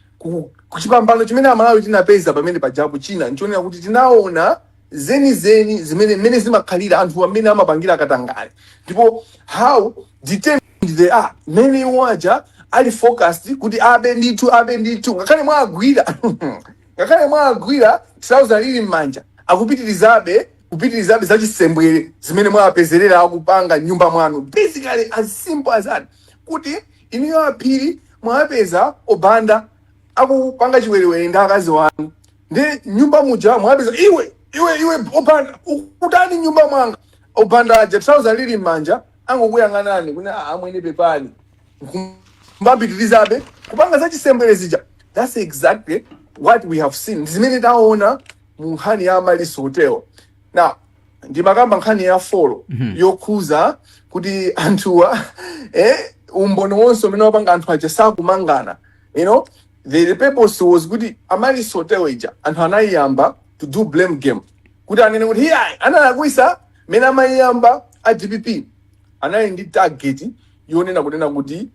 kuchipambano chimene Amalawi tinapeza pamene pajapo china nchionera kuti tinaona zenizeni zimene mmene zimakhalira anthu amene amapangira katangale, ndipo how determined they are, mmene iwo aja ali focused kuti abe ndithu, abe ndithu, ngakhale mwagwira trouser lili m'manja, akupitirizabe, kupitirizabe zachisembwere zimene mwapezerera akupanga nyumba mwanu. Basically, as simple as that, kuti inuyo aphiri mwapeza obanda akupanga chiwerewere ndi akazi wanu, ndi nyumba muja mwapeza, "Iwe, iwe, iwe Obanda, ukutani nyumba mwanga?" Obanda aja trouser lili m'manja angokuyang'anani kuti, "Ah, amwene, pepani," mbapitirizabe kupanga zachisembwere zija. That's exactly what we have seen, zimene taona mu nkhani ya Amaryllis Hotel. Now ndimakamba nkhani ya four yokhuza kuti anthuwa Umboni wonse umene wapanga anthu aja sakumangana. The purpose was kuti Amaryllis Hotel ija anthu anayiyamba to do blame game, kuti anene kuti hiyayi, analakwisa mene amayiyamba a DPP anali ndi target yonena kunena kuti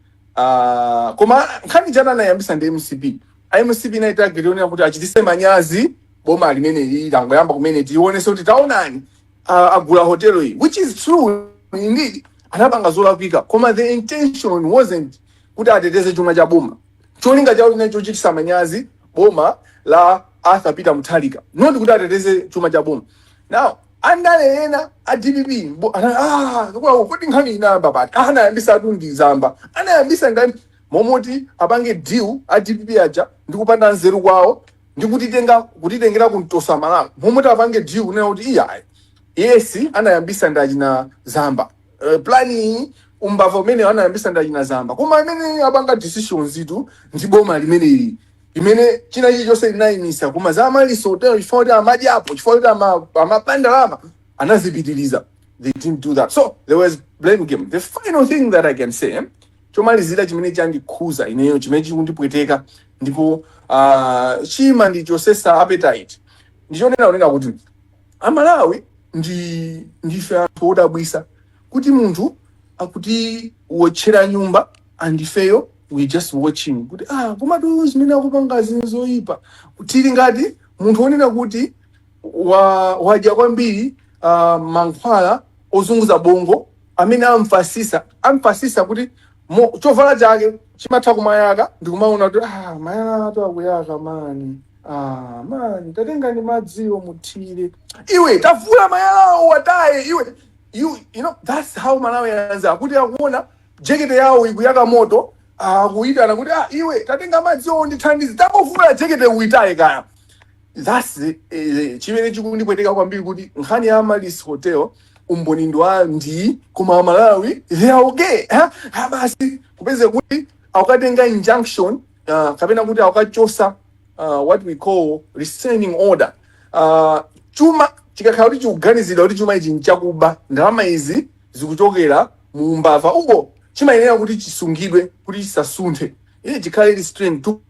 koma nkhani chana anayambisa ndi MCP. A MCP inali target yonena kuti achitise manyazi boma limene langoyamba kumene, tionese kuti taonani, agula hotelo iyi, which is true indeed, anapanga zolakwika, koma the intention wasn't kuti ateteze chuma cha boma. Cholinga chawo chinali chochitisa manyazi boma la Arthur Peter Mutharika, not kuti ateteze chuma cha boma. Now andale ena a DPP kodi nkhani inayamba pati? Anayambisa atu Zamba, anayambisa ngani? Momoti apange deal a DPP aja ndi kupanda nzeru kwawo ndi kutitenga, kutitengera kumtosa Malawi, momoti apange deal kunena kuti iyayi, yes, anayambisa ndi achina Zamba, plan iyi, umbava umene anayambisa ndi achina Zamba, koma amene apanga decisions itu ndi boma limeneli imene china chilichonse linayimisa. Koma za Amaryllis Hotel, chifukwa kuti amadyapo, chifukwa kuti amapandalama, anazipitiriza. They didn't do that, so there was blame game. The final thing that I can say, chomalizira chimene chandikhuza ineyo, chimene chikundipweteka ndipo chimandichosesa appetite, ndichonena kunena kuti Amalawi ndife anthu odabwisa, kuti munthu akuti wotchera nyumba andifeyo we just watching kuti ah, komatu zimene akupanga zinthu zoyipa. Tili ngati munthu wonena kuti wadya kwambiri mankhwala ozunguza bongo amene amfasisa kuti chovala chake chimatha kumayaka ndikumaona kuti ah, mayala atu akuyaka mani, ah mani, tatengani madziwo muthire, iwe tavula mayalawo wataye iwe. You know that's how Malawians are, kuti akuona jekete yawo ikuyaka moto, akuyitana kuti ah, iwe tatenga madziwo ndithandize, tangovula jekete uyitaye kaya. That's chimene chikundipweteka kwambiri, kuti nkhani ya Amaryllis Hotel umboni ndi wa ndi, koma Amalawi they are okay, ha? Ha, basi kupeze kuti akukatenga injunction, kapena kuti akukachosa what we call restraining order. Chuma chikakhala kuti chikuganizidwa kuti chuma ichi nchakuba, ndalama izi zikuchokera mu umbava uko, chimayenera kuti chisungidwe kuti chisasunthe, iye chikhale restrained to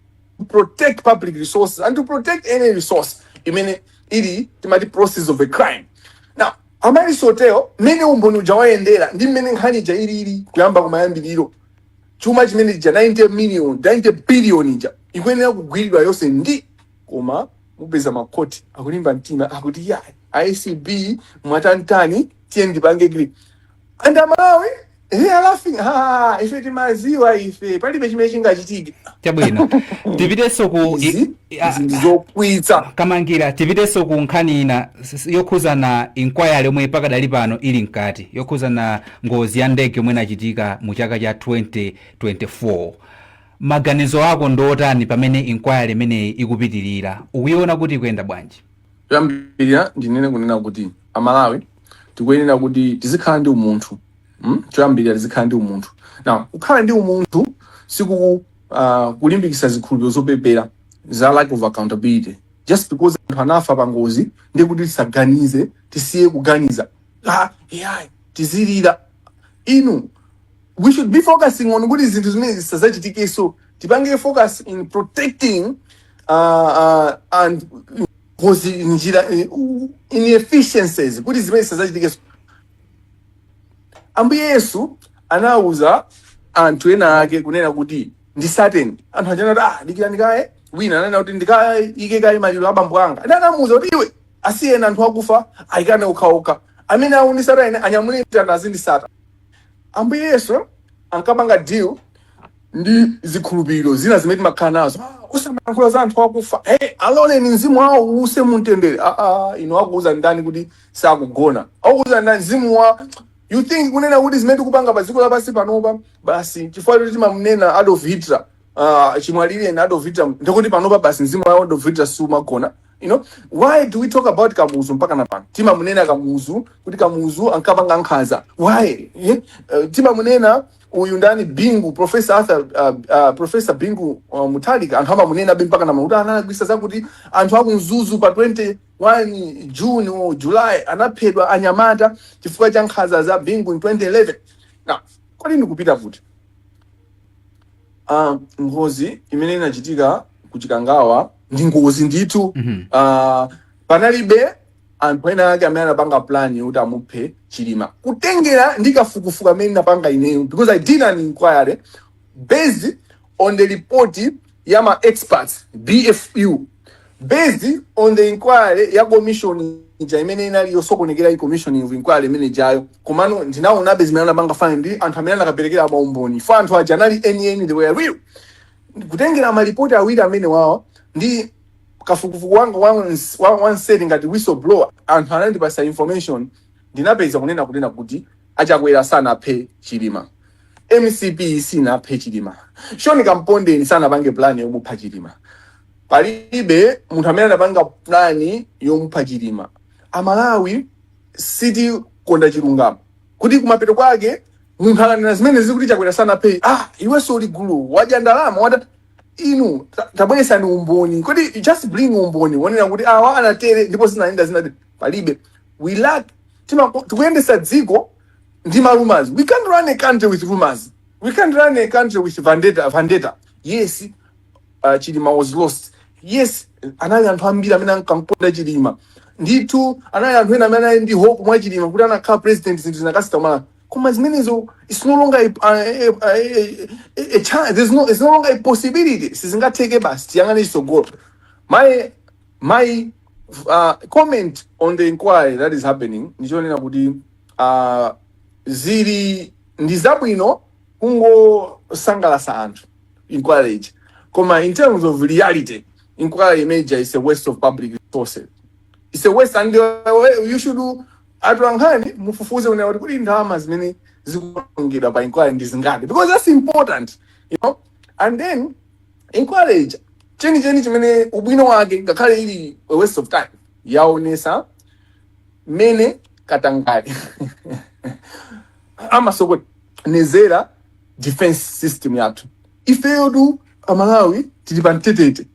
protect public resources and to protect any resource imene ili timati proceeds of a crime. Now Amaryllis Hotel, mmene umboni uja wayendera ndi mmene nkhani ija ilili kuyamba kumayambiriro, chuma chimene ija 90 million, 90 billion ija ikuyenera kugwiridwa yonse ndi, koma mupeza makoti akulimba mtima, akuti ya ACB mwatantani, tiye ndipange grip, and Amalawi they are laughing, "Ah, ife timaziwa, ife palibe chimene chingachitike." Chabwino, tipitenso ku Izi izi ndi zokwitsa. Kamangira, tipitenso ku nkhani ina yokhuzana inquiry yomwe pakadali pano ili mkati, yokhuzana ngozi ya ndege yomwe inachitika mu chaka cha 2024. Maganizo ako ndiotani pamene inquiry imeneyi ikupitirira? Ukuiona kuti ikuyenda bwanji? Choyambirira ndinene kunena kuti Amalawi tikuyenera kuti tizikhala ndi umunthu. Choyambirira tizikhala ndi umunthu. Now kukhala ndi umunthu siku kulimbikitsa zikhulupiriro zopepera za lack of accountability. Just because anthu anafa pa ngozi ndi kuti tisaganize, tisiye kuganiza, ah, yeah, tizilira inu. We should be focusing on kuti zinthu zimene zisazachitikenso. Tipange focus in protecting and ngozi njira inefficiencies kuti zimene zisazachitikenso. Ambuye Yesu anawuza anthu ena ake kunena kuti ndisateni. Anthu aja anati, "Ah, dikirani kaye." Wina ananena kuti, "Ndikayike kaye maliro abambo anga." Ena anamuwuza kuti, "Iwe, asiyeni anthu akufa ayikane okhaokha. Amene akundisata ine anyamule mtanda azindisata." Ambuye Yesu ankapanga deal ndi zikhulupiriro zina zimene timakhala nazo. "Ah, usamayankhula za anthu akufa, hey, aloleni mzimu wawo uuse mumtendere." Ah, ah, inu, akuuza ndani kuti sakugona? Akuuza ndani mzimu wa? You think kunena kuti zimene tikupanga pa dziko lapansi panopa basi chifukwa choti timamunena Adolf Hitler, chimwalire na Adolf Hitler, ndikuti panopa basi mzimu wa Adolf Hitler sumagona? Why do we talk about Kamuzu mpaka na pano? Timamunena Kamuzu kuti Kamuzu ankapanga nkhanza. Why, eh? Timamunena uyu ndani, Bingu, Professor Arthur Professor Bingu Mutharika, anthu amamunena be mpaka na kuti analakwisa zakuti anthu akumzuzu pa 21 June or July anaphedwa anyamata chifukwa cha nkhanza za Bingu in 2011. Now kodi ndikupita kuti? Ngozi imene inachitika ku Chikangawa ndi ngozi ndithu. Panalibe anthu ena ake amene anapanga plan yokuti amuphe Chilima, kutengera ndi kafukufuku amene ndinapanga ineyo, because I did an inquiry based on the report ya ma experts, BFU, based on the inquiry ya commission ija imene inali yosokonekera, i commission of inquiry imene ijayo. Komano ndinaonabe zimene anapanga fine ndi anthu amene anakaperekera maumboni fo anthu aja anali enieni, they were real. Kutengera malipoti awiri amene wawa ndi kafukufuku wanga wanseri ngati whistleblower, anthu anandipasa information, ndinapeza kunena kuti aChakwera sanaphe Chilima, MCP sinaphe Chilima, Sean Kampondeni sanapange plan yomupha Chilima. Palibe munthu amene anapanga plan yomupha Chilima. Amalawi sitikonda chilungamo, kuti kumapeto kwake munthu akanena zimene zikuti Chakwera sanaphe, "Ah, iwenso uli gulu, wadya ndalama, wata." Inu tabweresani umboni. Kodi just bring umboni wonena kuti awa anatere ndipo zinayenda zinati. Palibe. We lack, tikuyendesa dziko ndi ma rumors. We can't run a country with rumors. We can't run a country with vendetta, vendetta. Yes, Chilima was lost. Yes, anali anthu ambiri amene ankamkonda Chilima ndithu. Anali anthu ena amene anali ndi hope mwa Chilima kuti anakhala president zinthu zinakasita mala. Koma zimenezo, it's no longer a chance. There's no it's no longer a possibility. Sizingatheke basi, tiyang'ane chitsogolo. My comment on the inquiry that is happening ndichonena kuti zili ndi zabwino kungosangalasa anthu inquiry iji, koma in terms of reality, inquiry major is a waste of public resources. It's a waste, and you should atolankhani mufufuze kunena kuti kuli ndalama zimene zikuongedwa pa inquiry ndi zingati, because that's important. And then inquiry ija, chenicheni chimene ubwino wake, ngakhale ili a waste of time, yaonesa mene katangale amasokonezera defense system yathu. Ifeyotu Amalawi tili pa mtetete.